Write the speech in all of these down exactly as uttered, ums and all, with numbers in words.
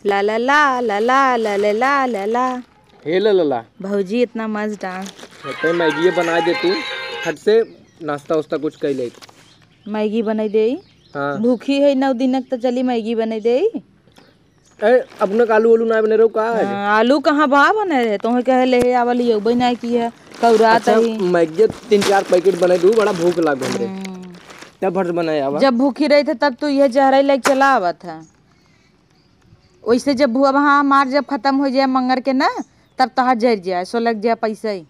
ला ला ला ला ला ला ला ला ला ला। हे ला ला ला। भौजी इतना मस्त डांस। होते मैगिये बनाइ दे तू, फट से नाश्ता उस्ता कुछ कइ ले। मैगी बनाइ देइ। हाँ। भूखी है नौ दिन तक, तो चली मैगी बनाइ देइ। ए, अपने का आलू वालू ना बने रहो का है? हाँ, आलू कहाँ बा बने रहे? तोहे कहे ले हे आवा लियो, बनाइ की है, कौरा अच्छा, तही। मैगी तीन चार पैकेट बनाइ दू, बड़ा भूख लाग हमरे। हम्म। तब भर से बनाए आवा। जब भूखी रही थे तब तू ये जहरा लेके चला आवत है। वैसे जब भुआ वहाँ मार जब खत्म होइ जाए मंगर के ना, तब तहार जर जाए, सो लग जाए पैसा ही।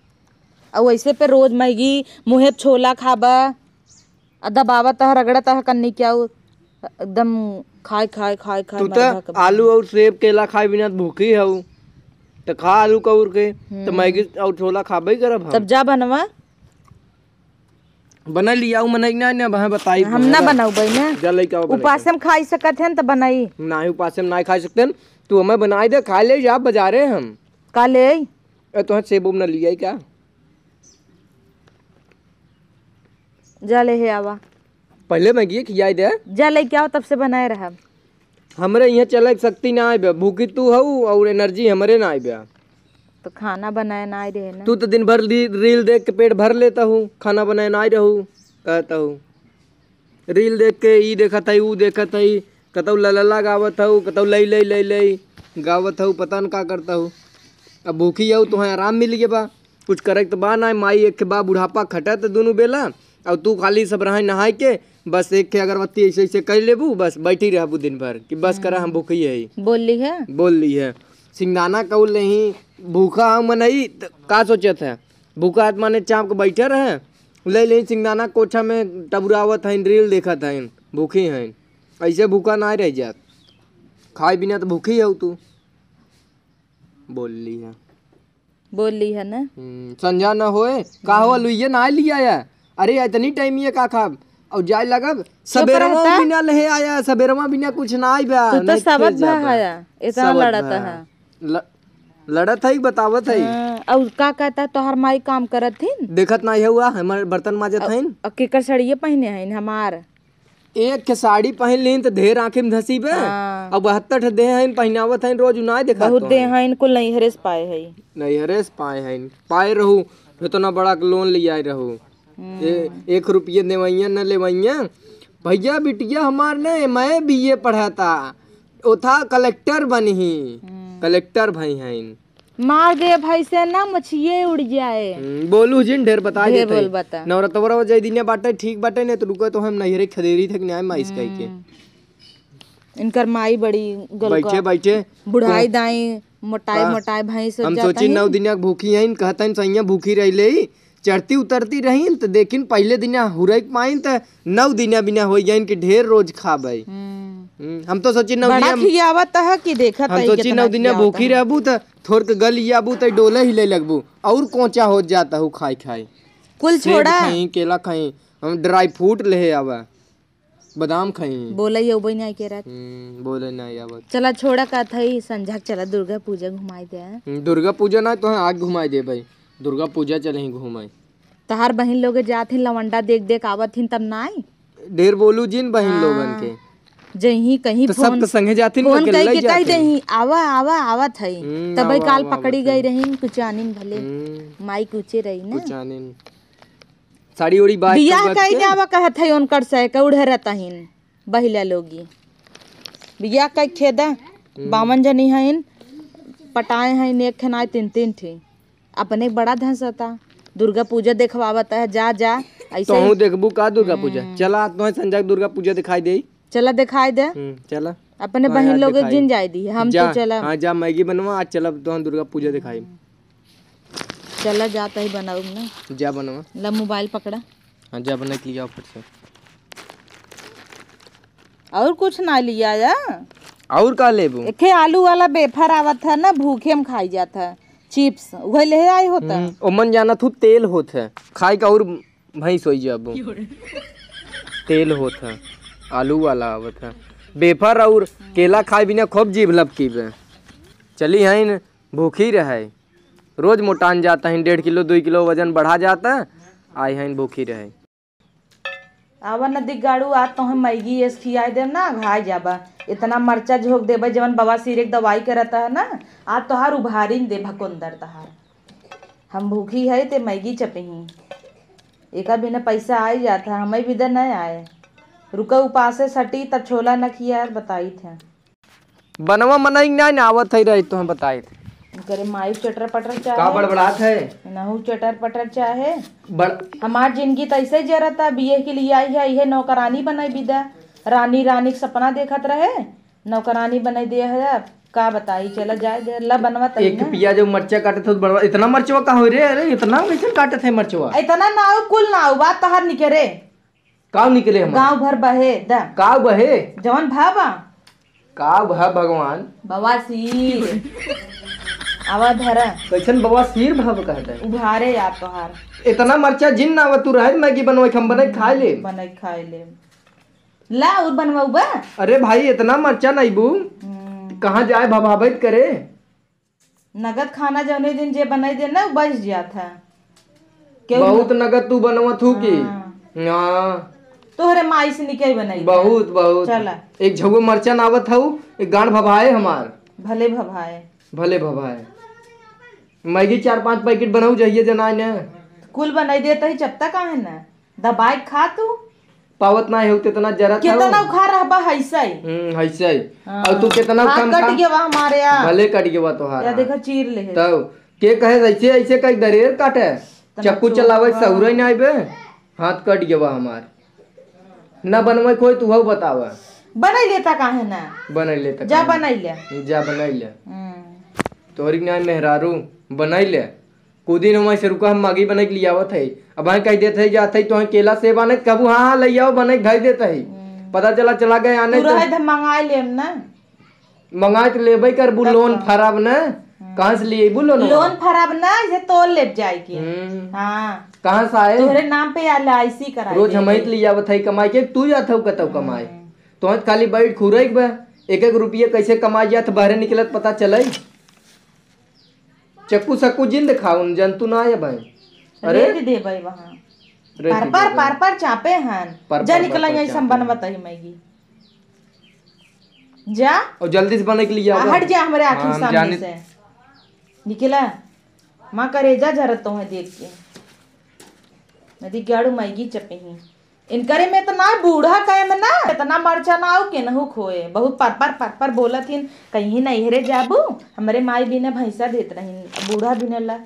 और वैसे पे रोज मैगी, मुँहे छोला खाबा, आ दबावत ह, रगड़त ह, कन्नी क्या उ, एकदम खाए, खाए, खाए, खाए, तू मर त भक आलू और सेब, केला खाए बिना भूखी हऊ, त खा आलू कौर के, त हम्म। मैगी और छोला खाबे करब हम। तब जा बनवा। बना लिया, उ मनई ना, ना, वहाँ बताई, हम ना बनाई। बनाऊ बई ना। जा लइका बनाई। उपासे में खाई सकत हन त बनाई। नाही, उपासे में नाही खाई सकते हन। तू हमें बनाई दे, खा ले, जा बजारे हम। का ले आई? ए, तोहे सेब उब ना लिया का? जा ले हे आवा। पहले मैगिये खियाई दे। जा लेके आओ, तब से बनाए रहब। हमरे इहाँ चले के शक्ति ना आइबे, भूखी तू हऊ और एनर्जी हमरे ना आइबे। तो खाना बनाए ना आइ रहे ना। तू तो दिन भर री-, रील देख के पेट भर लेता हूँ, खाना बनाए ना आइ रहू, कहता हूँ। रील देख के ई देखत हई, ऊ देखत हई, कतौ ललला गावत हऊ, कतौ लई लई लई लई गावत हऊ, पता न का करता हऊ। अब भूखी हऊ, तोहे आराम मिल गया बा, कुछ करे के त बा ना। माई एक बा बुढ़ापा खटत दुनू बेला, और तू खाली सब रहे नहाए के, बस एक ठे अगरबत्ती ऐसे ऐसे कर लेबू, बस बैठी रहबू दिन भर कि बस करा हम भूखी है। बोल ली है। बोल ली है। सिंगदाना कौल नहीं, भूखा हम मनई, त का सोचत है? भूखा आत्मा ने चाप के बैठे रहे, ले ले सिंगदाना कोछा में टबुरावत हईन, रील देखत हईन, भूखी हईन। ऐसे भूखा ना रह जात, खाए बिना तो भूखी हऊ तू। बोल ली है। बोल ली है ना? हम्म, संझा न होए, का हो, लुइये ना लिया या? अरे, इतनी टाइम ये का खाब? और जाए लगब, सबेरवा रहता। बिना लहे आया, सबेरवा बिना कुछ ना आइबा, तू तो नहीं सबत खेत भा जाबा। हया, इतना सबत लड़त भा। है। ल-, लड़त है, बतावत है। हाँ, और का कहता, तोहर माई काम करत हिन? देखत नाई हुआ, हमार बर्तन माजत अ-, हईन। अ, केकर सड़िए पहिने हईन हमार? एक ठे साड़ी पहिन लीन त ढेर आँखी में धसीबे। हाँ। अब बहत्तर ठे देह हईन, पहिनावत हईन, रोज उनाय देखा बहुत तो देह हईन। हईन, कुल नैहरे से पाए हई। नैहरे से पाए हईन, पाए रहू, इतना बड़ा के लोन ले आए रहू। हम्म। ए-, एक रुपये देवैया न लेवैया। भैया बिटिया हमार ने एम ए बी ए पढ़ता, ओथा कलेक्टर बनही, हम्म। कलेक्टर भई हईन। मार दे भाई से ना मछिए उड़ जाए। हम्म, बोलू जिन ढेर बताए ढेर देत हई। बोल बता। नवरतवरा जय दिने बाटे ठीक बाटे, नहीं तो रुको तो हम नैहरे खदेरी थे कि न्याय माइस कह के। हम्म। इनकर माई बड़ी गलका। बैठे बैठे बुढ़ाई को-, दाई मोटाई का? मोटाई भैंस हम जाता सोची है। नौ दिन भूखी हईन, कहता है सैया भूखी रह ले, चढ़ती उतरती रहीन त देखिन पहले दिना हुरई पाइन त नौ दिना बिना होइ गइन कि ढेर रोज खाबै। हम्म। हम्म, हम तो सोची नौ बड़ा दिना खियावत ह कि देखत हम हई सोची कितना नौ दिना खियावत भूखी ह। रहबू त थोर के गल आबू त डोले हिले लगबू और कोचा हो जाता हूँ खाई खाई। कुल सेब छोड़ा। खाई, केला खाई, हम ड्राई फ्रूट ले आवा। बादाम खाई। बोले ये उबई नहीं के रात। हम्म, बोले नहीं आवत। चला छोड़ा का थई, संझा के चला दुर्गा पूजा घुमाई दे। हम्म, दुर्गा पूजा ना तो आज घुमाई दे भाई। दुर्गा पूजा चले ही घूमे। तहार बहिन लोग जात ही लवंडा देख देख आवत हिन तब नाई। ढेर बोलू जिन बहिन हाँ। लोगन के। जही कहीं तो सब फोन, तो संगे जात हिन फोन लोग के कई लई के जात कह हिन। दही, "आवा, आवा, आवत हई।" हम्म, तब आवा, काल आवा, पकड़ी आवत गई हई। रही कुचानिन भले। हम्म। माई कुचे रही ना। कुचानिन। साड़ी ओड़ी बाज बियाह के कई के आवा कहत है उनकर से, के उड़े रहता हिन। बहिला लोगी। बियाह कई खेदा, हम्म। बावन जनी हईन, पटाए हईन, एक खेनाए तीन तीन ठी। अपने बड़ा धंसता, दुर्गा पूजा देखवावत है, जा, जा, ऐसे तोहू ही। देखबू का दुर्गा पूजा? हम्म। चला, तोहे संजय दुर्गा पूजा दिखाई दे। चला, दिखाई दे। हम्म, चला। अपने हाँ, बहिन यार, लोग एक दिखाई। दिन जाए दी, हम जा, तो चला। हाँ, जा, मैगी बनवा, आज चला, तोहे दुर्गा पूजा दिखाई। चला, जा, तही बनाऊ ना। जा, बनवा। ला, मोबाइल पकड़ा। हाँ, जा बना के लिया फट से। और कुछ ना लिया या? और का लेबू? एके आलू वाला वेफर आवत है ना, भूखे में खाई जात है, चिप्स, वह ले आए होता। हम्म, ओमन जानत हूँ तेल होत है, खाए का और भैंस होई जाबू। तेल होत है, आलू वाला आवत है, वेफर और केला खाए बिना खूब जीभ लपकीबे। चली हईन, भूखी रहे, रोज मोटान जाता है, डेढ़ किलो, दो किलो वजन बढ़ा जाता, आई हईन भूखी रहे। आवा नदी गाड़ू, आज तोहे मैगी एस खियाई देब ना, घाय जाबा। इतना मरचा झोंक देबे, जवन बवासीर एक दवाई करत है ना, आज तोहार उभारी न दे भकोंदर तोहार। हम भूखी है ते मैगी चपही। एका बिना पैसा आई जात है, हमें भी दे नहीं आए। रुका उपासे सटी तब छोला न खिया बताई थे। बनवा मनई ना, ना आवत है रही तो हम बताई थे। करे माई चटर पटर का चाहे। बड़बड़ात है? नहू चटर पटर चाहे। बड़- हमार जिंदगी तो ऐसे ही जरता, बिये के लिए आई है, ये नौकरानी बनाई बिदा। रानी रानी के सपना देखत रहे, नौकरानी बनाई दे है। अब का बताई, चला जाए दे, ला बनवा तई एक ना। पिया जो मरचा काटे थे, बनवा, इतना मरचवा का हो रे? अरे इतना कैसे काटे थे मरचवा? इतना ना हो, कुल ना हो, बात तहार निकरे। काव निकले हम? गाँव भर बहे द। काव बहे? जवन भावा। काव भा भगवान? बवासीर। आवा धरा। कैसन बवासीर भाव कहता है? उभारे या तोहार। इतना मरचा जिन ना आवा, तू रहे मैगी बनवाई, हम बनाई खाए ले। बनाई खाए ले। ला, और बनवाऊ बा? अरे भाई, इतना मरचा नहीं बू। हम्म। कहाँ जाए भभावैत करे? नगद खाना जौने दिन जे बनाई दे ना, बच जात है। केहू बहुत न- नगद तू बनवत हू की? हाँ। हाँ। तोहरे माई से निके बनाई दे। बहुत, बहुत। चला। एक झउआ मरचा ना आवत हऊ, एक गांड भभाए हमार। भले भभाए। भले भभाए। मैगी चार पांच पैकेट बनाऊ जहिए जनाए ने। कुल बनाई देत ही, चपता काहे ना? दबाए खा तू। पावत ना हो, कितना जरा था कितना वो। उखा रहबा, हैसे ही। हम्म, हैसे ही। हाँ। और तू कितना हाथ कम कट खा। गया हमारे यार। भले कट गया तोहार या हाथ। देखा, चीर ले है। तब के कहे ऐसे, ऐसे कई दरेर काटे। तना चक्कू चोर चलावे बा। सहुरे ना आइबे। हाथ कट गया हमार। ना बनवे कोई, तू हऊ बतावा। बनाई लेता काहे ना? बनाई लेता जा काहे? बनाई ले। जा बनाई ले। हम्म। तोहरी ना मेहरारू, बनाई ले। कुछ दिन वहीं से रुका, हम मागी बनाई के लियावत है। अब वहीं कह देत है, जात है, तोहें केला सेब आने, कहबू, "हाँ, हाँ, ले आओ," बनाई के धई देत है। हम्म। पता चला, चला गए आने तू तो रहे थे, मंगाई लेम ना। मंगाई तो लेबे करबू, तब लोन का? फराब ना। हम्म। कहाँ से लिए अइबू लोन? लोन फराब ना, इसे तोल लेब जाए के। हम्म। हाँ। कहाँ से आए? तोहरे नाम पे एल आई सी कराई रोज देब। हम ही तो लियावत है कमाई के, तू जात हो कतौ कमाए। हम्म। तोहें तो खाली बैठ खुरई के बा, एक एक रुपया कैसे कमाई जात, बाहरे निकलत पता चले। चक्कू सक्कू जिन देखाउन, जंतु ना आए भाई। अरे। रेत देबै वहाँ। रेत पर पर, देबै। पर पर चापे हन। पर जा पर, निकला पर पर यहीं से हम चापे हन। बनवत ही मैगी। जा। और जल्दी से बने के लिए आ, आओ। हट जा हमरे आँखी हाँ, हम सामने जाने से। निकला। माँ करेजा झरत तो है देख के। नदी गाड़ू मैगी चपे ही। इनकरे में इतना बूढ़ा कहे में ना, इतना मरचा ना हो, केनहू खोए। बहुत पर पर, पर पर बोलत हिन, कहीं नैहरे जाबू, हमरे माई बिना भैंसा देत रहिन, बूढ़ा बिना ला।